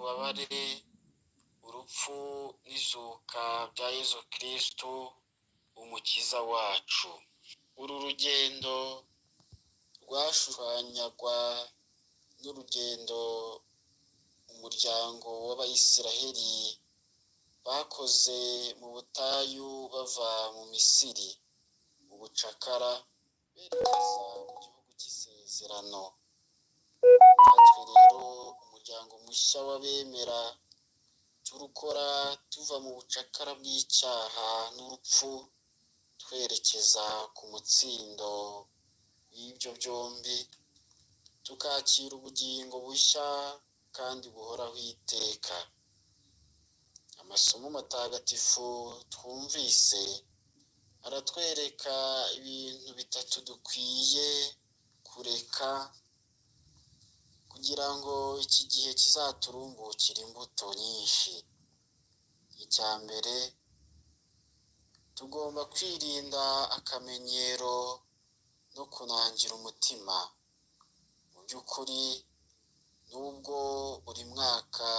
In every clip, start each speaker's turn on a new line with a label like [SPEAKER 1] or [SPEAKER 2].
[SPEAKER 1] ububabare, urupfu n'izuka bya Yezu Kristu umukiza wacu. Uru rugendo rwashushanyagwa n'urugendo umuryango w'Abayisiraheli bakoze mu butayu bava mu Misiri mu bucakara berekeza mu gihugu cy'isezerano. Natwe rero umuryango mushya w'abemera turukora tuva mu bucakara bw'icyaha n'urupfu twerekeza ku mutsindo w'ibyo byombi, tukakira ubugingo bushya kandi buhoraho iteka. Amasomo matagatifu twumvise aratwereka ibintu bitatu dukwiye kureka kugira ngo iki gihe kizaturumbukire imbuto nyinshi. Icya mbere, tugomba kwirinda akamenyero no kunangira umutima. Mu by'ukuri, nubwo buri mwaka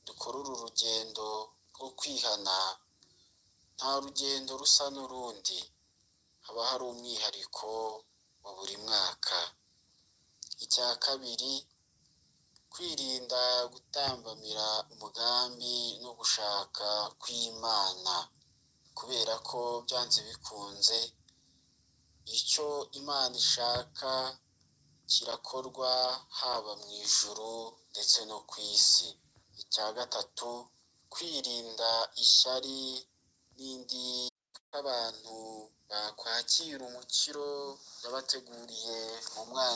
[SPEAKER 1] dukora uru rugendo rwo kwihana, nta rugendo rusa n'urundi, haba hari umwihariko wa buri mwaka. Icya kabiri, kwirinda gutambamira umugambi no gushaka kw'Imana, kubera ko byanze bikunze icyo Imana ishaka kirakorwa haba mu ijuru ndetse no ku isi. Icya gatatu, kwirinda ishyari n'indi abantu bakwakira umukiro yabateguriye mu mwana.